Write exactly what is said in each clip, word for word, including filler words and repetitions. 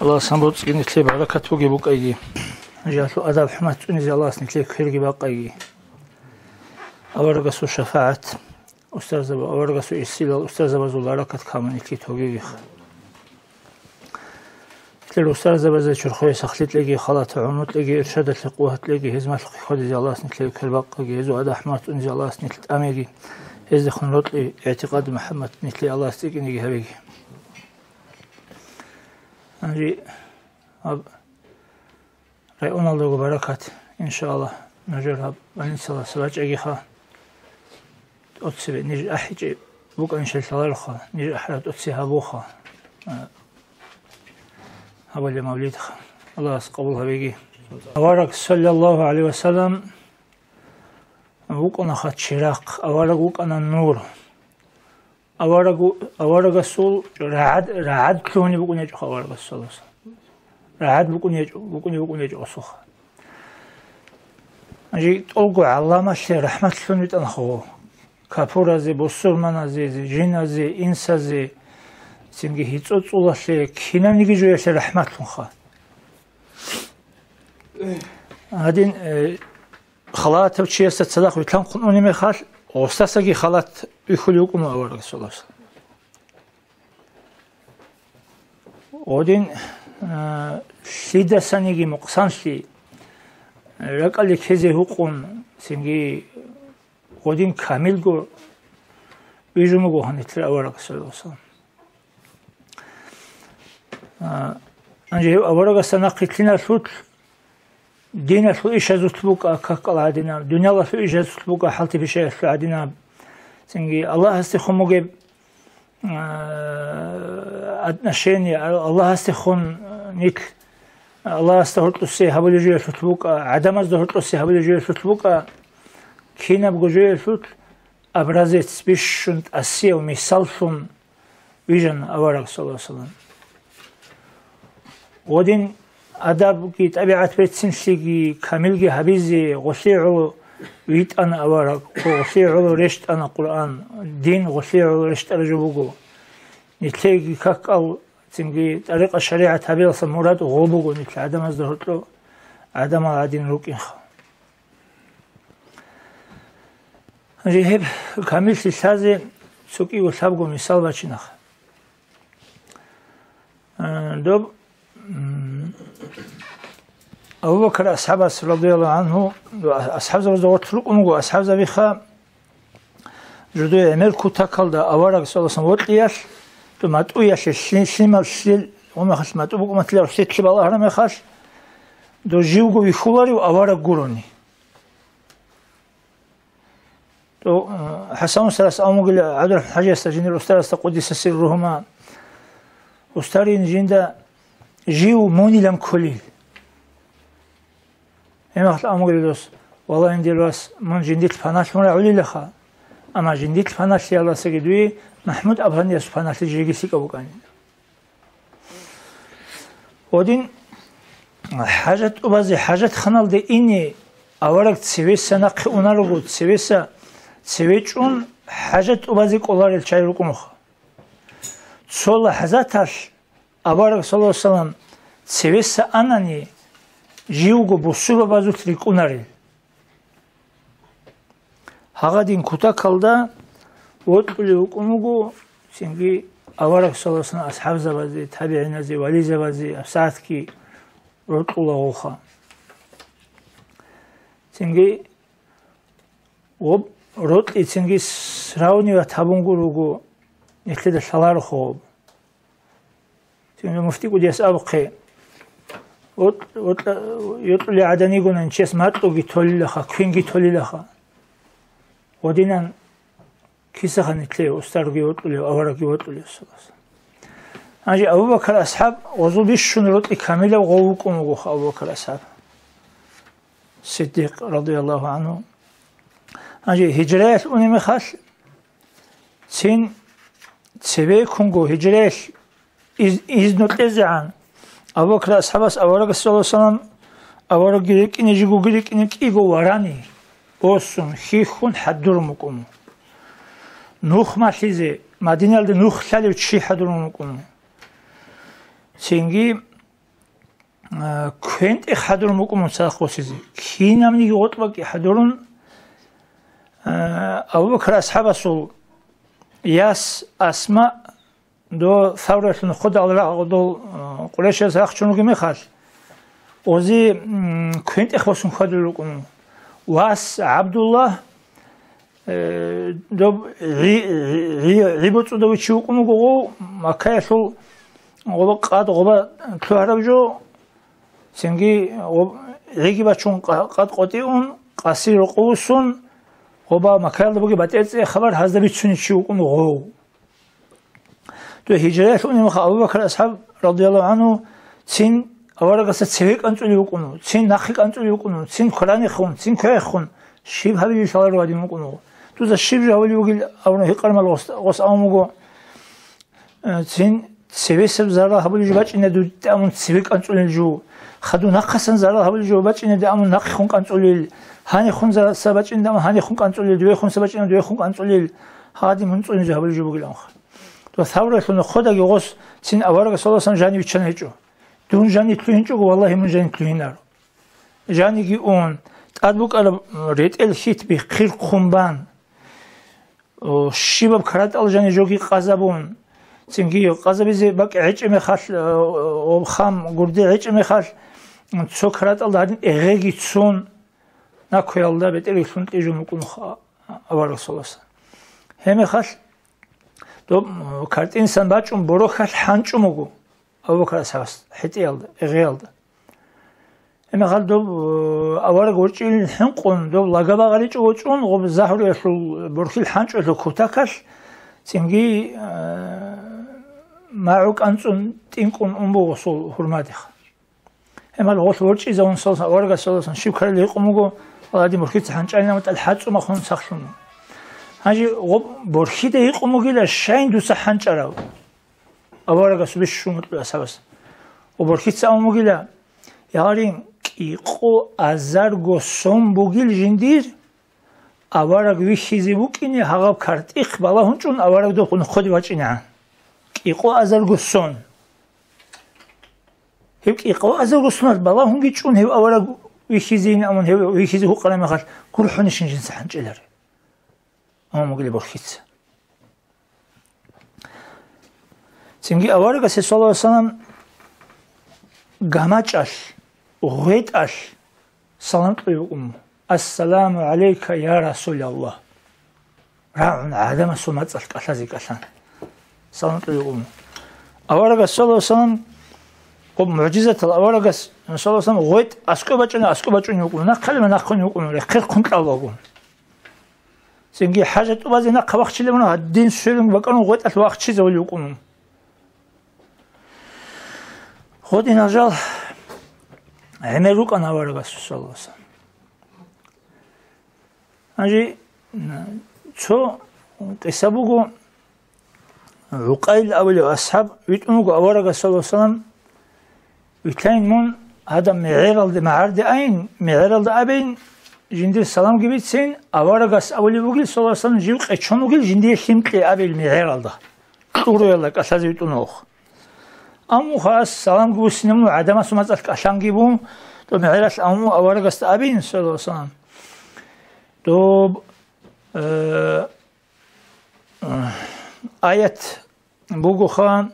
Аллагьас гьанбуцӀги нилъее баракат бугеб букӀайги. Жагьлу адаб-хӀурмат цӀунизе Аллагьас нилъее кверги бакъайги. Аварагасул шафагӀат, устарзаба, аварагасул ирсилал устарзабазул баракат камун нилъее тогегиха. Нилъер устарзабазе чорхое сахлъи кьеги, халатал гӀумру кьеги, иршадалъе къуват кьеги, гьезмалъухъе хьвадизе Аллагьас нилъее квербакъаги, гьезул адаб-хӀурмат цӀунизе Аллагьас нилъ тӀамеги, гьездехун рокьи, игӀтикъад, мухӀаббат нилъее Аллагьас цӀикӀкӀинеги гьабеги. Гьанже гьаб районалдаго баракат, иншааллагь, нужер гьаб больницалъ бачӀагиха. ТӀоцебе ниж ахӀичӀеб букӀанщал лъалароха, ниж ахӀараб тӀоцебе гьабуха, а, гьабулеб мавлидха. Аллагьас къабул гьабеги. Авараг, саллаллагьу гӀалайгьи ва саллам, вукӀунаха чирахъ, авараг вукӀана нур. Аварагу-, аварагасул рагӀад-, рагӀад лъугьунеб букӀун гьечӀоха аварагас, саллаллагьу гӀалайгьи ва саллам. РагӀад букӀун гьечӀо, букӀунеб букӀун гьечӀо гъосуха. Гьанже тӀолго гӀалламалъе рахӀматлъун витӀанха гъо. Капуразе, бусурманазе, жиназе, инсазе, цинги гьицӀо-цӀулалъе, кинабниги жоялъе рахӀматлъунха. Гьадин, э, халатав чиясда цадахъ вилълъанхъун унеб мехалъ, гъосдасаги халат вихьулев вукӀуна авараг, саллаллагьу гӀалайгьи ва саллам. Гъодин, а, лъидасаниги мукъсанлъи, ракӀалде ккезе гьукъун, цинги гъодин камилго вижун вуго гьанилъер авараг, саллаллагьу гӀалайгьи ва саллам. А, гьанже гьев аварагасда нахъе лъиналъулъ диналъул ишазулъ букӀа какал гӀадинаб, дуниялалъул ишазулъ букӀа хӀалтӀи-пишаялъул гӀадинаб, цинги Аллагьасдехун бугеб, а, отношение, Ал-, Аллагьасдехун нилъ, Аллагьасда гьоркьосе гьабулеб жоялъулъ букӀа, гӀадамазда гьоркьосе гьабулеб жоялъулъ букӀа, кинабго жоялъулъ образец бищун тӀасияв мисаллъун вижана авараг, саллаллагьу гӀалайгьи ва саллам. Гъодин адабги, тӀабигӀат берцинлъиги, камилги гьабизе гъолъие гӀоло витӀана авараг, гъолъие гӀоло рещтӀана Къуръан, дин гъолъие гӀоло рещтӀараб жо буго. Нилъееги какал, цинги тӀарикъа-шаригӀат гьабиялъа мурад гъо буго нилъ гӀадамазда гьоркьо гӀадамал гӀадин рукӀинха. Гьеб камиллъи лъазе цо кӀиго лъабго мисал бачинах. Э, доб, м, Абу Бакр асхӀабас, радияллагьу гӀангьу, асхӀабзабазда гъорлъ рукӀун вуго, асхӀабзабиха жидее гӀемер кутакалда авараг, саллаллагьу гӀалайгьи ва саллам, вокьиялъ, то матӀуялъе лъи-, лъимал лъил, гъумахалъ матӀу букӀуматлъи лъилъи балагьараб мехалъ, дов живго вихьуларев авараг гурони. То, э, ХӀасан устарас абун бугила ГӀабдурахӀман хӀажиясда, жиндир устарасда, къуддиса сирругьума, устарин жинда жив мунилан кколил. Гьебмехалъ абун бугила дос: «Валлагь, дир вас, мун жиндилъ паналъун рагӀулилаха, амма жиндилъ паналъиялдасаги дуе МахӀмуд Абханиясул паналъи жеги лъикӀаб букӀанин». Гьодин хӀажат тӀубазе, хӀажатханалде ине авараг цевеса нахъе унарого, цевеса, цеве чӀун хӀажат тӀубазе кӀоларел чагӀи рукӀунха. Цо лахӀзаталъ авараг, саллаллагьу гӀалайгьи ва саллам, цевеса анани, живго бусурбабазулъ рикӀкӀунарел. Гьагъадин кутакалда вокьулев вукӀун вуго, цинги авараг, саллаллагьу гӀалайгьи ва саллам, асхӀабзабазе, табигӀиназе, вализабазе, абсагӀатги рокьулагъулха. Цинги гъоб рокьи цинги сравнивать гьабун гуро, нилъеда лъаларохъо гъоб. Цинги муфти кӀудияс абухъе, вот, вот, йокьулев гӀадан йигони, чияс макьуги толилаха, квинги толилаха. Гъодинан кисаха нилъее устарги вокьулев, аварагги вокьулев, саллаллагьу гӀалайгьи ва саллам. Гьанже Абу Бакр асхӀаб гъозул бищун рокьи камилав гъов вукӀун вугоха Абу Бакр асхӀаб Сиддикъ, радияллагьу гӀангьу. Гьанже гьижраялъ унеб мехалъ, цин цебеккунго гьижраялъ из-, изну кьезегӀан, Абу Бакр асхӀабас аварагас, саллаллагьу гӀалайгьи ва саллам, аварагги рикӀкӀине, жигоги рикӀкӀине кӀиго варани, босун, хьихьун хӀадурун букӀун. Нух малъизе, Мадиналде нух лъалев чи хӀадурун букӀун. Цинги А, квен-тӀех хӀадурун букӀун мун цадахъ босизе. Кинабниги гъоркь бакӀи хӀадурун, а, Абу Бакр асхӀабасул яс Асма, дов Савралъул нухъодал рагъ-, дол, а, Къурайшаз рахчун ругеб мехалъ, ози, м, квен-тӀех босун хьвадулел рукӀун. Вас ГӀабдулла, э, доб гӀи-, гӀи-, гӀи-, гӀи боцӀудав чи вукӀун вуго гъов, Маккаялъул гъоба къад гъоба лъугьарав жо, цинги гъоб-, гӀиги бачун къа-, къад къотӀи ун, къаси рокъов вуссун, гъоба Маккаялда бугеб батӀер цӀе хабар гьазда бицунев чи вукӀун гъов. То гьижраялъ унеб мехалъ Абу Бакр асхӀаб, радияллагьу гӀангьу, цин аварагасда цеве кӀанцӀулев вукӀун, цин нахъе кӀанцӀулев вукӀун, цин кваранехун, цин квехун, щиб гьабилеб лъаларо гьадин вукӀун вуго. Дузда щиб жо гьабулеб бугел абуна гьикъармал гъос, гъос абун буго, э, цин цевесаб зарал гьабулеб жо бачӀине дуде амун цеве кӀанцӀулел жо, хадув нахъасан зарал гьабулеб жо бачӀине де амун нахъехун кӀанцӀулел, гьанихун за-, са бачӀине де амун гьанихун кӀанцӀулел, дувехун са бачӀине дувехун кӀанцӀулел, гьадин мун цӀунизе гьабулеб жо бугел амха. Дов Савралъул нухъодаги гъос цин аварагас, саллаллагьу гӀалайгьи ва саллам, жанив виччан гьечӀо. Дун жанив лъугьинчӀого, валлагьи, мун жанив лъугьинар. Жаниги ун, тӀад букӀараб ретӀел хьит бихъирхъун бан, о, щибаб каратӀал жани жоги къазабун, цинги къазабизе бакӀ гӀечӀеб мехалъ, о, о, хам гурде гӀечӀеб мехалъ, цо каратӀалда гьадин эгъеги цун, накуялда бетӀер вилълъун кьижун вукӀун авараг, саллаллагьу гӀалайгьи ва саллам. Гьеб мехалъ доб, э, картӀинсан бачӀун борохьалъ хӀанчӀун буго Абу Бакр асхӀабас хӀетӀиялда, эгъиялда. Гьеб мехалъ доб, э, авараг ворчӀилин хӀинкъун, доб лага багъаричӀого чӀун, гъоб загьруялъул борхьил хӀанчӀуялъул кутакалъ цинги, э, магӀу кӀанцӀун тӀинкӀун ун буго гъосул гьурмадиха. Гьеб мехалъ гъолъ ворчӀизавун саллаллагьу гӀалайгьи ва саллам, щиб ккарали гьикъун буго, гьаладин борхьица хӀанчӀайилан ва тӀад хӀацӀцӀумахун сахлъун. Гьанже гъоб борхьида гьикъун бугила, щайин дуца хӀанчӀарав? Аварагас бищун вукьула сабас. Ва борхьица абун бугила, ягъарин, кӀикъо азарго сон бугил жиндир, авараг вихьизе вукӀине гьагъаб картӀихъ балагьун чӀун авараг доб нухъоде вачӀинегӀан. КӀикъо азарго сон. Гьеб кӀикъо азарго сонал балагьунги чӀун гьев авараг вихьизейин, амун гьев вихьизе гьукъараб мехалъ гурхӀунищин жинца хӀанчӀилари. Амма мугили борхьица. Цинги аварагас, саллаллагьу гӀалайгьи ва саллам, гамачӀалъ, гъветӀалъ салам кьуй вукӀун: «Ассаламу гӀалайка, я Расулаллагь». РагӀун гӀадамасул мацӀалъ кӀалъазе кӀалъан. Салам кьуй вукӀун. Аварагас, саллаллагьу гӀалайгьи ва саллам, гъоб мугӀжизатал аварагас, саллаллагьу гӀалайгьи ва саллам, гъветӀ аскӀоб бачӀана, аскӀоб бачӀунев вукӀун, нахъалеб нахъунев вукӀун, рехъерхъун кьалвагун. Цинги хӀажат тӀубазе нахъа вахчилеб муна, гьадин сверун бакӀарун гъветӀалъ вахчизавулев вукӀун. Гъодинал жал гӀемер рукӀана аварагасул, саллаллагьу гӀалайгьи ва саллам. Гьанже цо къиса буго, ГӀукъайл абулев асхӀаб витӀун вуго аварагас, саллаллагьу гӀалайгьи ва саллам, вилълъайин мун гьадаб мегӀералде, магӀарде айин, мегӀералда абейин, жиндир саламги бицейин, аварагас абулеб бугил, саллаллагьу гӀалайгьи ва саллам, жив къечон вугил, жиндие лъим кье абейин мегӀералда, кьуруялда кӀалъазе витӀун вуго. Амма хас саламги буссинабун гӀадамасул мацӀалъ кӀалъанги бун, доб мегӀералъ амма аварагасда абейин, саллаллагьу гӀалайгьи ва саллам, доб, э, Аят бугоха,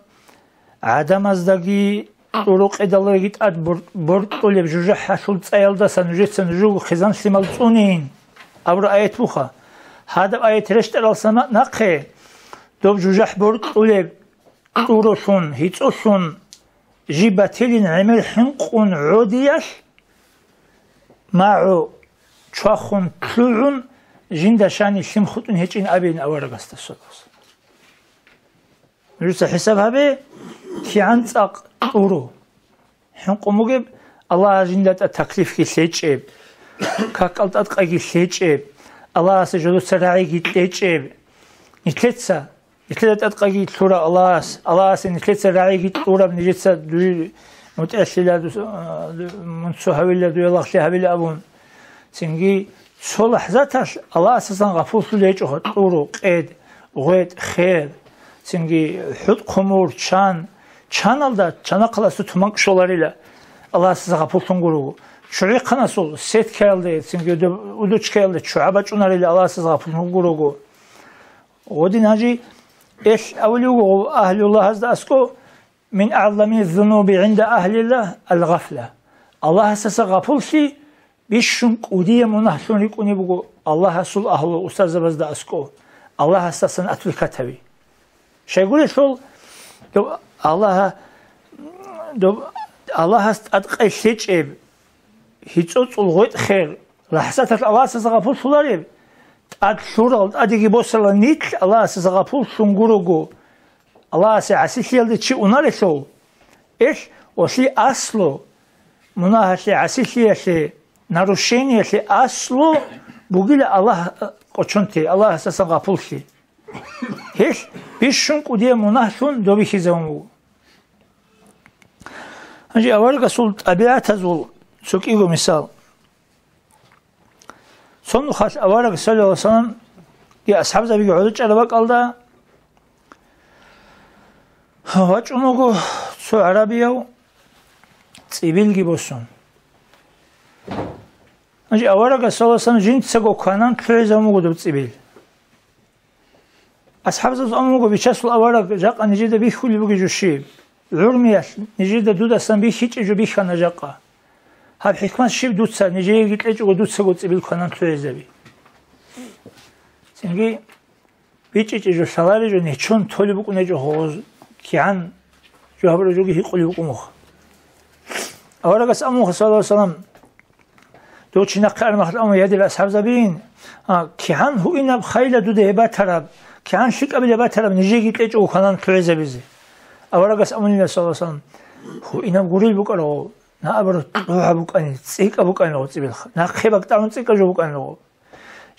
гӀадамаздаги кьурукъидалдаги тӀад бор-, боркьулеб жужахӀалъул цӀаялдаса нужеца нужего хъизан-лъимал цӀунин, абураб аят буха. Гьадаб аят рещтӀаралдаса на-, нахъе доб жужахӀ боркьулеб кьурулъун, гьицӀулъун, жиб батилин гӀемер хӀинкъун гӀодиялъ, магӀу чвахун лъугӀун, жинда щани лъим хутӀун гьечӀин абейин аварагасда, саллаллагьу гӀалайгьи ва саллам. Нужеца хӀисаб гьабе, кигӀан цӀакъ кьуру. ХӀинкъун бугеб, Аллагьас жинда тӀад таклифги лъечӀеб, какал тӀадкъаги лъечӀеб, Аллагьасе жодоца рагӀиги кьечӀеб. Нилъеца Нилъеда тӀадкъаги кьура Аллагьас, Аллагьасе нилъеца рагӀиги кьураб, нижеца дуе мутӀигӀлъила, дус-, а, ду-, мунцо гьавила, дуе лагълъи гьавила абун. Цинги цо лахӀзаталъ Аллагьасдасан гъапуллъулей гьечӀоха кьуру, къед, гъветӀ, хер, цинги хӀутӀ-хъумур, чан, чаналда, чанахъаласда туман кӀшоларила. Аллагьасдаса гъапуллъун гурого. ЧогӀихъанасул сеткаялде, цинги удочкаялде чогӀа бачӀунарила Аллагьасдаса гъапуллъун гурого. Гъодин гьанже элъ авлиуго агьлуллагьазда аскӀо: «Мин агӀзами зунуби гӀинда агьлиллагь ал-гъафла». Аллагьасдаса гъапуллъи бищун кӀудияб мунагьлъун рикӀкӀунеб буго Аллагьасул агьлу устарзабазда аскӀо, Аллагьасдасан отвлекать гьави. Щайгурелъул, доб Аллагьа-, доб Аллагьас тӀадкъай лъечӀеб, гьицӀоцӀул гъветӀ хер, лахӀзаталъ Аллагьасдаса гъапуллъулареб, тӀад лъурал, тӀадеги босарал нилъ Аллагьасдаса гъапуллъун гурого, Аллагьасе гӀасилъиялде чи унарелъул, элъ ва лъи аслу, мунагьалъе, гӀасилъиялъе, нарушениялъе аслу бугила Аллагь, къочонте, Аллагьасдасан гъапуллъи. Гьелъ бищун кӀудияб мунагьлъун доб бихьизабун буго. Гьанже аварагасул тӀабигӀатазул цо кӀиго мисал. Цо нухалъ авараг, саллаллагьу гӀалайгьи вассаламги асхӀабзабиги гӀодор чӀараб бакӀалда, вачӀун вуго цо гӀарабияв цӀибилги босун. Гьанже аварагас, саллаллагьу гӀалайгьи вассалам, жинцаго кванан лъугӀизабун буго доб цӀибил. АсхӀабзабаз абун буго: «Бичасул авараг, жакъа нижеда бихьулеб бугеб жо щиб? ГӀурмиялъ нижеда дудасан бихьичӀеб жо бихьана жакъа. Гьаб хӀикмат щиб дуца, нижееги кьечӀого дуцаго цӀибил кванан лъугӀизаби?» Цинги бичӀчӀичӀеб жо лъалареб жо нечон толеб букӀунеб жо гьоз, кигӀан жо гьабураб жоги гьикъулеб букӀун буго. Аварагас абун буго, саллаллагьу гӀалайгьи вассалам: «Дов чи нахъе араб мехалъ абун, я дир асхӀабзабиин, а, кигӀан гьуинаб хайила дуда гьеб батараб, кигӀан лъикӀабила батараб нижееги кьечӀого кванан лъугӀизабизе?» Аварагас абунила, саллаллагьу гӀалайгьи вассалам: «Гьуинаб гурел букӀарав, наоборот, лъугӀаб букӀанил, цӀикӀкӀаб букӀанил гъо цӀибилха, нахъе бакӀ тӀамун цӀикӀкӀаб жо букӀанил гъо.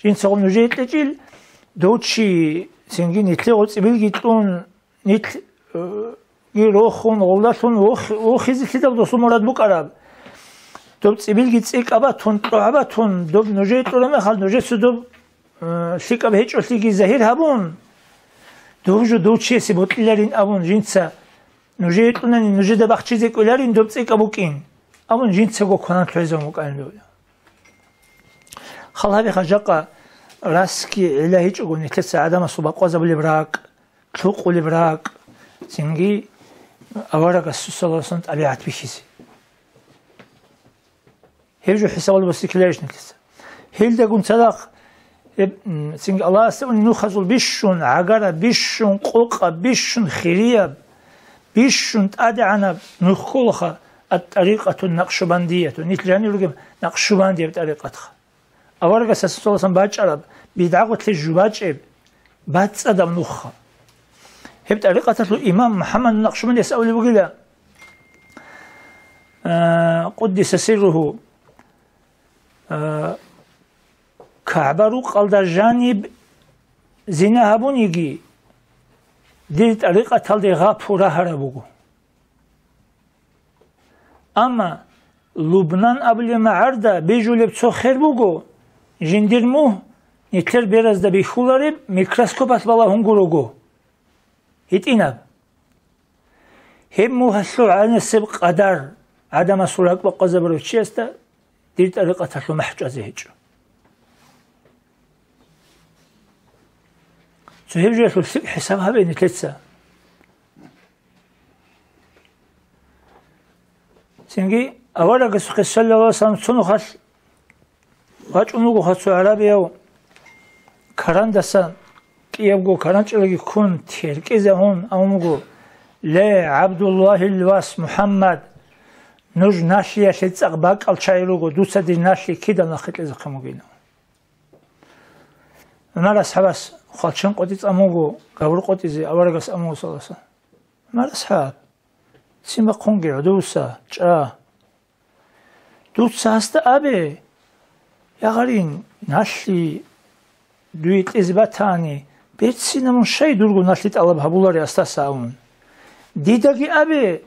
Жинца гъо нужее кьечӀил, дов чи цинги нилъее гъо цӀибилги кьун, нилъ, э, ги рохун, гъолдалъун вох-, вохизе лъидал досул мурад букӀараб? Доб цӀибилги цӀикӀкӀаб батун, лъугӀаб батун, доб нужее кьураб мехалъ, нужеца доб, э, лъикӀаб гьечӀолъиги загьир гьабун, доб жо дов чиясе бокьиларин абун, жинца нужее кьунани нужеда бахчизе кӀвеларин доб цӀикӀкӀаб букӀин», абун, жинцаго кванан лъугӀизабун букӀанин дов. Хал гьабиха, жакъа расги гӀилла гьечӀого нилъеца гӀадамасул бакъвазабулеб ракӀ, лъукъулеб ракӀ, цинги аварагасул, саллаллагьу гӀалайгьи вассалам, тӀабигӀат бихьизе. Гьеб жо хӀисабалда босикиларищ нилъеца? Гьелдагун цадахъ, гьеб, м, цинги Аллагьасда унел нухазул бищун гӀагара, бищун къокъа, бищун хирияб, бищун тӀадегӀанаб нух кколаха, ат-тӀарикъатун накъшубандиятун, нилъ жанир ругеб накъшубандияб тӀарикъатха. Аварагас, саллаллагьу гӀалайгьи вассалам, бачӀараб, бидгӀа гъотлъи жубачӀеб, бацӀцӀадаб нухха. Гьеб тӀарикъаталъул имам МухӀаммад Накъшубандияс абулеб бугила, а, къуддиса сирругьу, а, КагӀба рукъалда жаниб зина гьабуниги, дир тӀарикъаталде гъапу рагьараб буго. Амма Лубнан абулеб магӀарда бижулеб цо хер буго, жиндир мугь нилъер беразда бихьулареб микроскопалъ балагьун гурого. ГьитӀинаб. Гьеб мугьалъул гӀанасеб къадар гӀадамасул ракӀ бакъвазабурав чиясда дир тӀарикъаталъул махӀ чӀвазе гьечӀо. Цо гьеб жоялъул лъикӀ хӀисаб гьабе нилъеца. Цинги аварагасухъе, саллаллагьу гӀалайгьи вассалам, цо нухалъ вачӀун вугоха цо гӀарабияв, карандаса кӀиябго каранчӀилаги ккун, теркӀизегьун абун буго: «Ле, ГӀабдуллагьил вас МухӀаммад, нуж налъиялъе цӀакъ бакӀал чагӀи руго, дуца дир налъи кидал нахъе кьезехъин бугин». ГӀумар асхӀабас хвалчен къотӀи цӀан буго, гавур къотӀизе аварагас абун буго, саллаллагьу гӀалайгьи вассалам: «ГӀумар асхӀаб, ццин бахъунге, гӀодовуса, чӀа. Дуца гьасда абе, я гъарин, налъи дуе кьезе батани, берцина мун щай дурго налъи тӀалаб гьабулари гьасдаса», – абун. Дидаги абе,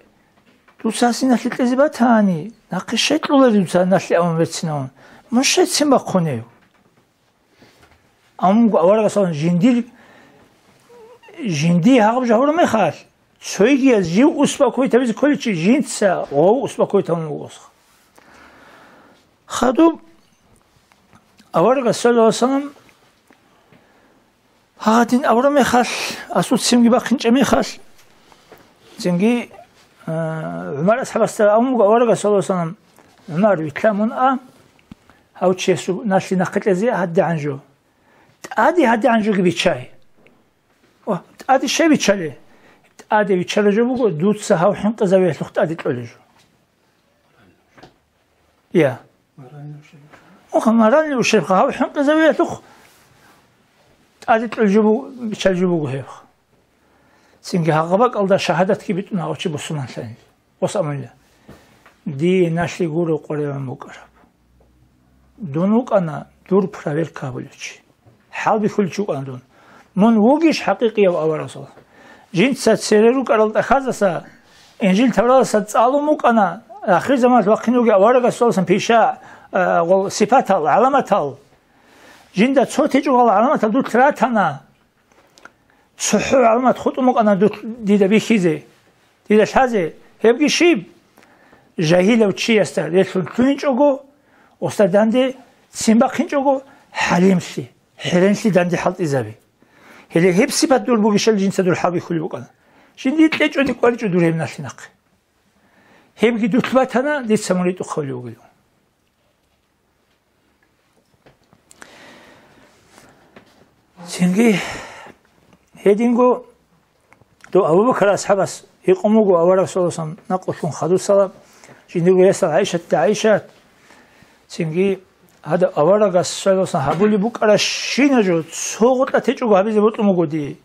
дуца гьасде налъи кьезе батани, нахъе щай кьолари дуца налъи абун берцинавун, мун щай ццин бахъунев? Амма аварагас абун, жиндир, жиндие гьагъаб жо гьабураб мехалъ, Цойгияз жив успокоить гьабизе кколичи жинца гъов успокоить гьабун вугосха. Хадуб аварагас, саллаллаху алейхи ва саллям, гьадин авара мехалъ, асул цинги бахъинчӀа мехалъ, цинги, а, ГӀумар асхӀабасда абун буго аварагас, саллаллаху алейхи ва саллям: «ГӀумар, витламун а, гьав чиясул налъи нахъе кьезе гьадигӀан жо. ТӀаде гьадигӀан жоги биччай». Ва, тӀаде щай биччалей? ТӀаде биччалеб жо буго, дуца гьав хӀинкъизавиялъухъ тӀаде кьолеб жо. Я. Уха, моральный ущерб, гьав хӀинкъизавиялъухъ тӀаде кьолеб жо бу-, биччалеб жо буго гьеб. Цинги гьагъа бакӀалда шагьадатги битӀун гьав чи бусурманлъани. Гъос абунила: «Дие налъи гуро къваригӀун букӀараб. Дун вукӀана дур проверка гьабулев чи. ХӀалбихьулев чи вукӀана дун. Мун вугищ хӀакъикъияв аварагасул? Жинца цере рукӀарал тӀахьазаса, Инжил-Тавраталдаса цӀалун вукӀана, ахирзаманалъ вахъин вугев аварагасуласан пиша, а, гъол сипатал, гӀаламатал. Жинда цо течӀого гьал гӀаламатал дулъ ратана». ЦохӀо гӀаламат хутӀун букӀана дулъ дида бихьизе, дида лъазе. Гьебги щиб? Жагьилав чиясда релълъун лъугьинчӀого, осда данде ццин бахъинчӀого, хӀалимлъи, хӀеренлъи данде хӀалтӀизаби. Гьеле гьеб сипат дур бугищали жинца дур хӀалбихьулеб букӀана. Жиндие кьечӀони кӀваричӀо дур гьеб налъи нахъе. Гьебги дулъ батана, дица мун ритӀухъ гьавулев вугилан. Цинги гьединго дов Абу-Бакар асхӀабас гьикъун буго авараг саллаллаху алейхи ва саллям накълулъун хадусала, жиндирго ясал ГӀайшатда ГӀайшат, цинги гьадаб аварагас саллаллаху алейхи ва саллям гьабулеб букӀарабщина жо цо гъоркьа течӀого гьабизе бокьун буго дие.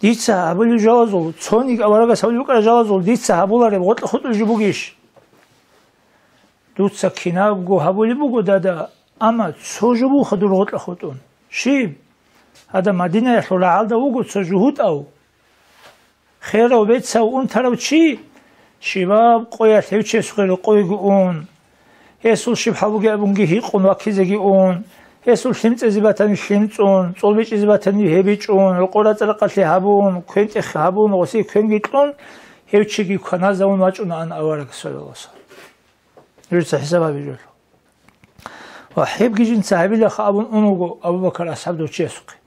Дица гьабулеб жалазул, цониги аварагас гьабулеб букӀараб жалазул дица гьабулареб гъоркьа хутӀулеб жо бугищ? Дуца кинабго гьабулеб буго, дада, амма цо жо буха дур гъоркьа хутӀун. Щиб? Гьадаб Мадинаялъул рагӀалда вуго цо жугьутӀав, херав, бецав, унтарав чи, щибаб къоялъ гьев чиясухъе рокъовеги ун, гьесул щиб хӀал бугеб абунги гьикъун ваккизеги ун, гьесул лъимцӀизе батани лъимцӀун, цӀолбичӀизе батани гьебичӀун, рокъор рацӀа-ракъалъи гьабун, квен-тӀех гьабун, гъосие квенги кьун, гьев чиги кваназавун вачӀунаан авараг, саллаллаху алейхи ва саллям. Нужеца хӀисаб гьабижулъ. Ва гьебги жинца гьабилаха абун ун вуго Абу-Бакар асхӀаб дов чиясухъе.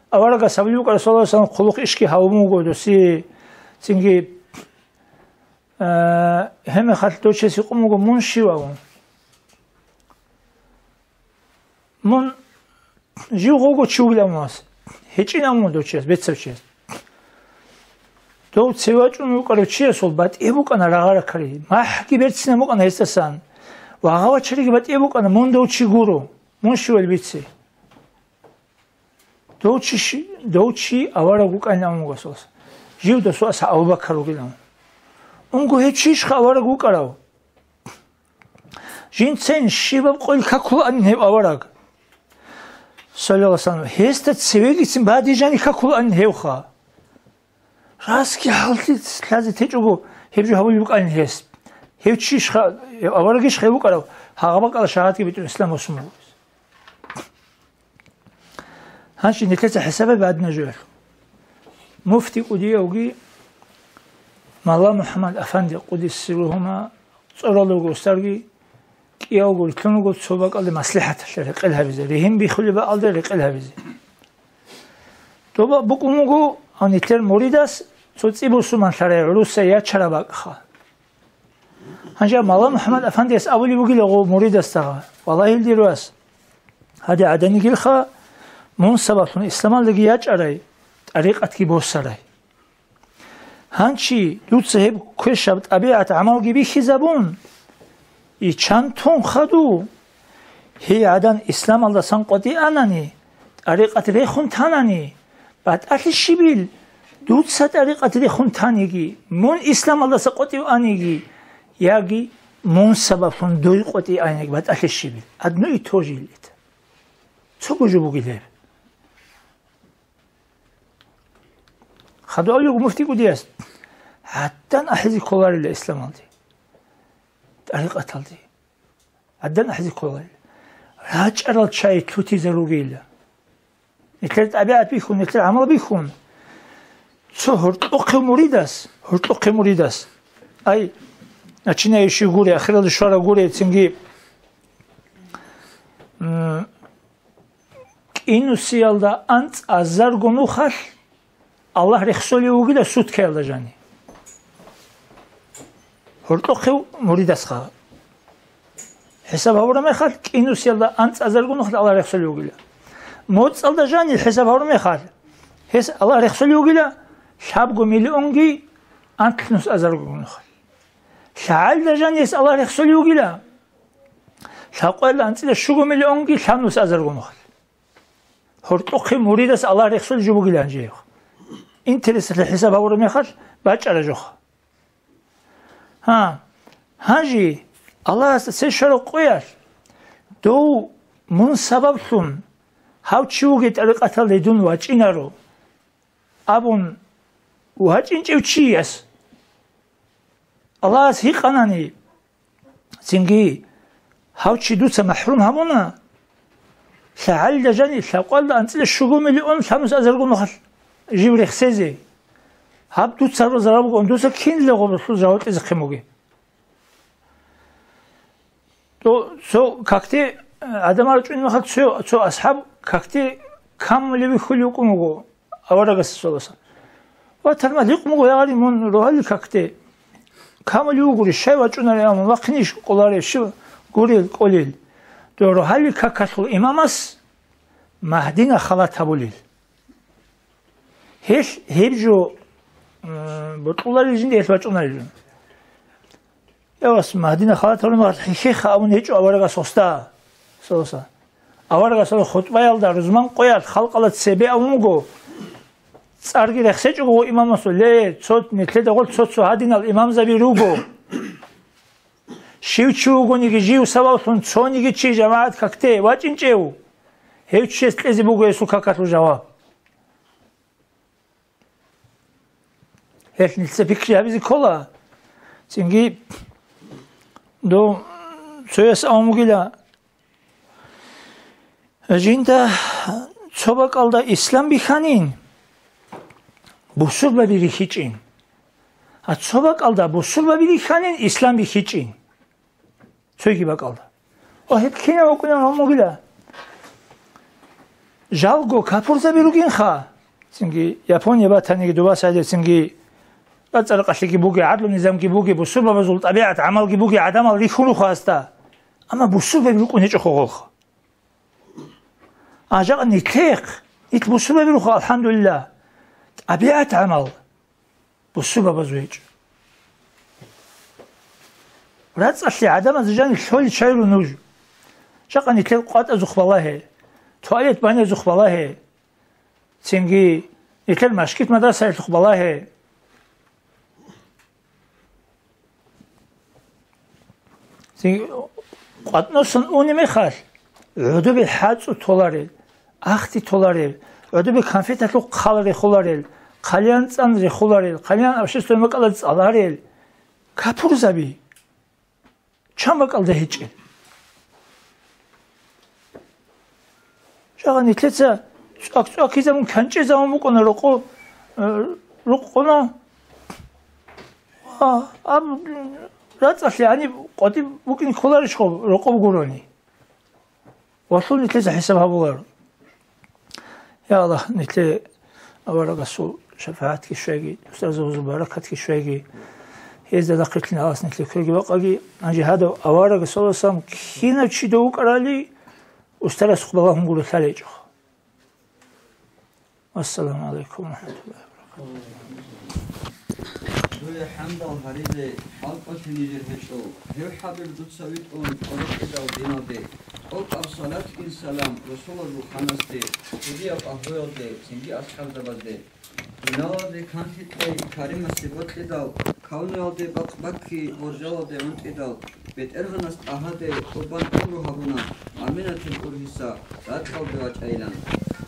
Аварагас гьабулеб букӀараб, саллаллаху алейхи ва саллям, хъулухъ ишги гьабун вуго досие, цинги, а, гьебмехалъ дов чияс гьикъун буго: «Мун щив?» – абун. Мун жив гъовго чи вугилан вас, гьечӀин абун дов чияс, бецав чияс. Дов цеве вачӀун вукӀарав чиясул батӀияб букӀана рагъа-ракари, махӀги берцинаб букӀана гьесдасан, ва гъав вачариги батӀияб букӀана: «Мун дов чи гуро, мун щивали бице». Дов чи щи-, дов чи авараг вукӀанин абун вуго асулас. Жив досул асхӀаб Абу-Бакар вугилан. Унго гьев чийищха авараг вукӀарав? Жинцайин щибаб къойил какулаанин гьев авараг, саллаллаху алейхи ва саллям, гьесда цевегицин бадижани какулаанин гьевха. Расги хӀаллъи лъазе течӀого гьеб жо гьабулеб букӀанин гьес. Гьев чийищха, гьев аварагищха гьев вукӀарав, гьагъа бакӀалда шагьадатги битӀун ислам босун буго. Гьанже нилъеца хӀисаб гьабе гьадинаб жоялъул. Муфти кӀудиявги Малла МухӀаммад Афанди къудиса сирругьума цӀоралда вуго устарги кӀиявго рилълъун руго цо бакӀалде маслихӀаталъе рекъел гьабизе, ригьин бихьулеб бакӀалде рекъел гьабизе. Доба букӀун буго гьав нилъер муридас цо цӀи бусурманлъарай гӀурусай ячараб бакӀха. Гьанже Малла МухӀаммад Афандияс абулеб бугила гъов муридасда: «Валлагьил, дир вас, гьаде гӀаданигилха мун сабаблъун исламалдаги ячӀарай, тӀарикъатги босарай. Гьанчи дуца гьеб квешаб тӀабигӀат-гӀамалги бихьизабун, ичан тун хадув, гьей гӀадан исламалдасан къватӀианани, тӀарикъат рехун танани, батӀалъи щибил, дуца тӀарикъат рехун таниги, мун исламалдаса къватӀив аниги, яги мун сабаблъун дой къватӀив аниги, батӀалъи щибил. Одно и то же это. Цого жо бугил гьеб». Хадув абулеб муфти кӀудияс: «ГӀаддан ахӀизе кколарила исламалде, тӀарикъаталде. ГӀаддан ахӀизе кколарила. РачӀарал чай лъутизаругейила. Нилъер тӀабигӀат бихьун, нилъер гӀамал бихьун, Цо гьоркьохъев муридас, гьоркьохъев муридас, ай, начинающий гуре, ахиралде щварав гуре, цинги, м, кӀинусиялда анцӀазарго нухалъ Аллагь рехсолев вугила суткаялда жани. Гьоркьохъев муридасха. ХӀисаб гьабураб мехалъ, кӀинусиялда анцӀазарго нухалъ Аллагь рехсолев вугила. МоцӀалда жани хӀисаб гьабураб мехалъ, гьес Аллагь рехсолев вугила лъабго миллионги анлънус азарго нухалъ. ЛъагӀалда жани гьес Аллагь рехсолев вугила лъабкъоялда анцӀила щуго миллионги лъабнус азарго нухалъ. Гьоркьохъе муридас Аллагь рехсолев жо бугила гьанже гьев. Интересалъе хӀисаб гьабураб мехалъ бачӀара жоха. Гьа, гьанже Аллагьасда цебе щвараб къоялъ, дов мун сабаблъун гьав чи вугев тӀарикъаталде дун вачӀинаро абун вачӀинчӀев чияс Аллагьас гьикъанани, цинги гьав чи дуца махӀрум гьабуна, лъагӀалда жани лъабкъоялда анцӀила щуго миллион лъабнус азарго нухалъ жив рехсезе. Гьаб дуца гьарурал зарал бугоан, дуца кинлъи гъобалъул жаваб кьезехъин бугеб? То цо какде, э, гӀадамал чӀунеб мехалъ цо, цо асхӀаб какде камулев вихьулев вукӀун вуго аварагасда, саллаллагьу гӀалайгьи ва саллам. Ва тармалъ гьикъун буго, я гъари, мун рогьалил какде камулев вугони, щай вачӀунарев, амма вахъинищ кӀоларев, щиб гурел, кӀолел? Дов рогьалил какалъул имамас Магьдина халат гьабулел. Гьелъ гьеб жо, м, бокьуларел жинда гьелъ вачӀунарел жо. Я вас, Магьдина халат гьабулеб мехалъ хихьеха абун гьечӀо аварагас гъосда. Саллаллагьу гӀалайгьи ва саллам. Аварагас гьабураб хутӀбаялда рузман къоялъ халкъалда цебе абун буго, цӀарги рехсечӀого гьев имамасул: «Ле, цо, нилъеда гъорлъ цо-цо гьадинал имамзаби руго. Щив чи вугониги, жив сабаблъун цониги чи жамагӀат какде вачӀинчӀев, гьев чияс кьезе буго гьесул какалъул жаваб». Гьелъ нилъеца пикри гьабизе ккола. Цинги дов цояс абун бугила: «Жинда цо бакӀалда ислам бихьанин, бусурбаби рихьичӀин. А цо бакӀалда бусурбаби рихьанин, ислам бихьичӀин». Цоги бакӀалда. О, гьеб кинаб букӀунеб гьабун бугила? Жалго капурзаби ругинха. Цинги Япония батаниги, дубасаде цинги цӀакъ-цӀакъалъиги буги, гӀадлу-низамги буги, бусурбабазул тӀабигӀат гӀамалги буги, гӀадамал рихьун рухъа гьасда. Амма бусурбаби рукӀун гьечӀо гъолха. А жакъа нилъехъ, нилъ бусурбаби руха, алхӀамдулиллагь. ТӀабигӀат гӀамал бусурбабазул гьечӀо. РацӀцӀалъи гӀадамазда жаниб лъолел чагӀи руго нуж. Жакъа нилъер къватӀазухъ балагье, туалет-банязухъ балагье, цинги нилъер машгит-мадрасаялъухъ балагье. Цинги къватӀнусан унеб мехалъ, гӀодобе хӀацӀу толарел, ахти толарел, гӀодобе конфеталъул хъал рехуларел, хъалиян цӀан рехуларел, хъалиян общественный бакӀалда цӀаларел капурзаби. Чан бакӀалда гьечӀел. Жагъа нилъеца цӀвак-цӀвакизабун канчӀезабун букӀуна рокъо, э, рукъуна. А, аб-, рацӀцӀалъи гьаниб къватӀиб букӀин кколарищ гъоб рокъоб гурони? Валъун нилъеца хӀисаб гьабуларо. Я Аллагь, нилъее аварагасул шапагӀатги щвеги, устарзабазул баракатги щвеги, гьезда нахърилълъин Аллагьас нилъее кверги бакъаги. Гьанже гьадав авараг, саллаллагьу гӀалайгьи ва саллам, кинав чи дов вукӀарали, устарасухъ балагьун гуро лъалечӀо. Ассаламу гӀалайкум ва рахӀматуллагьи ва баракатугьу. Дуе хӀамдал гьаризе хӀалкӀолъи нижер гьечӀо. Гьев хӀадур дуца витӀун къорокьидал диналде, тӀокӀаб салатгин салам Расулазул ханасде, цогияб агьлуялде, цинги асхӀабзабазде. Диналалде канлъи кьей Каримасе бокьидал, кавнуялде бакъ бакки боржалалде гӀунтӀидал, БетӀергьанас ТӀагьаде къурбан гӀумру гьабуна, Аминатил ургьиса ракьалде вачӀайилан.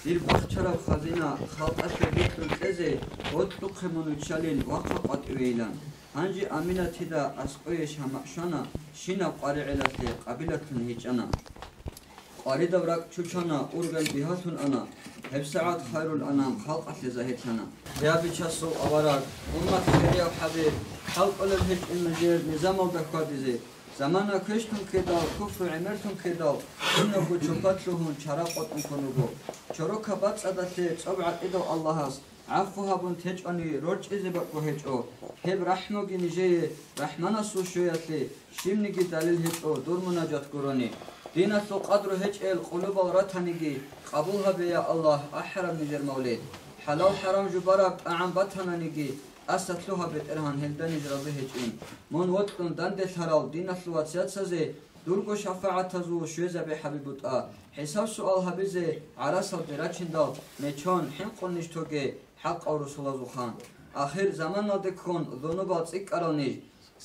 Дир бахчараб хазина халкъалъе бикьун кьезе, гьоркьухъе мун виччалин вахъа къватӀивейилан. Гьанже Аминатида аскӀое шамагӀ щвана, щинаб къваригӀелалъе къабилатлъун гьечӀана. Къваридаб ракӀ чучана, ургъел бигьалъун ана, гьебсагӀат хайрул анам халкъалъе загьирлъана. Я Бичасул авараг, уммат хирияв хӀабиб, хӀалкӀолеб гьечӀин нужер низамалда хьвадизе. Замана квешлъун ккедал, куфру гӀемерлъун ккедал, киналго чопа лъугьун чара къотӀун ккун руго. Чорокаб бацӀцӀадалъе цӀоб гӀакъидав Аллагьас гӀафу гьабун течӀони рорчӀизе бакӀго гьечӀо. Гьеб рахӀмуги нижее РахӀманасул щвеялъе щибниги далил гьечӀо дур мунажат гурони. Диналъул къадру гьечӀел къулубал ратаниги, къабул гьабе, я Аллагь, ахӀараб нижер мавлид. ХӀалал-хӀарам жубараб тӀагӀам батананиги, тӀаса лъугьа, БетӀергьан, гьелда ниж рази гьечӀин. Мун вокьун данделъарал диналъул вацияцазе дурго шафагӀатазул щвезабе, ХӀабибутӀа. ХӀисаб-суал гьабизе гӀарасалде рачиндал нечон хӀинкъун ниж тоге, хӀакъав русулазул хан. Ахир заманалде ккун зунубал цӀикӀкӀарал ниж.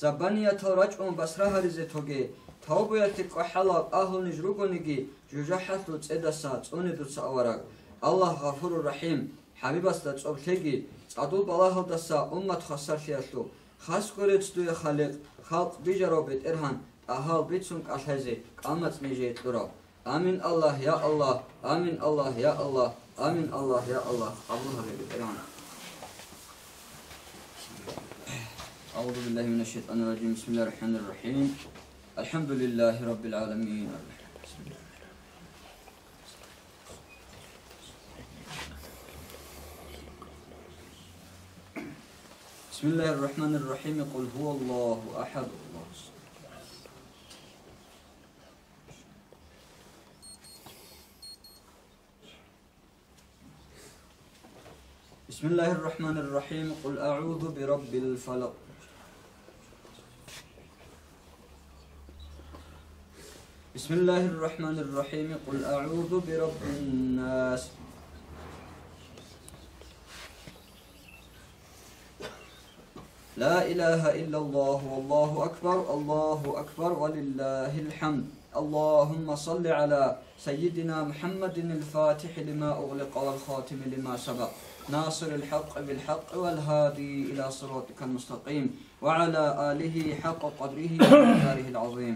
Забаниятал рачӀун басра гьаризе тоге, тавбуялъе кӀвахӀалал агьлу ниж ругониги, жужахӀалъул цӀедаса цӀуне дуца, авараг. Аллагь гъафурур рахӀим, ХӀабибасда цӀоб лъеги, цӀадул балагьалдаса уммат хвасарлъиялъул, хасго рецц дуе, Халикъ, халкъ бижарав БетӀергьан, тӀагьал бицун кӀалъайзе кӀалмацӀ нижее кьурав. Амин, Аллагь, я Аллагь, амин, Аллагь, я Аллагь, амин, Аллагь, я Аллагь, къабул гьабе, БетӀергьан. أعوذ بالله من الشيطان الرجيم. بسم الله الرحمن الرحيم. الحمد لله رب العالمين. بسم الله الرحمن الرحيم. قل هو الله أحد. بسم الله الرحمن الرحيم. قل أعوذ برب الفلق. بسم الله الرحمن الرحيم. قل أعوذ برب الناس. لا إله إلا الله والله أكبر، الله أكبر ولله الحمد. اللهم صل على سيدنا محمد الفاتح لما أغلق والخاتم لما سبق، ناصر الحق بالحق والهادي إلى صراطك المستقيم، وعلى آله حق قدره ومقداره العظيم.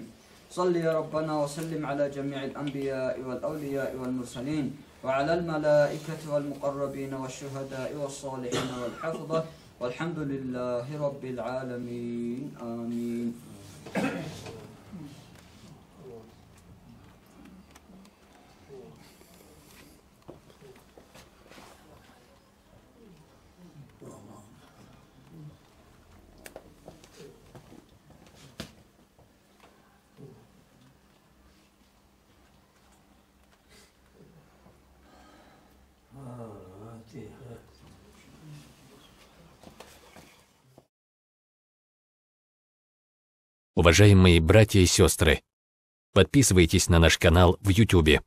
صل يا ربنا وسلم على جميع الأنبياء والأولياء والمرسلين وعلى الملائكة والمقربين والشهداء والصالحين والحفظة، والحمد لله رب العالمين. آمين. Уважаемые братья и сестры, подписывайтесь на наш канал в Ютубе.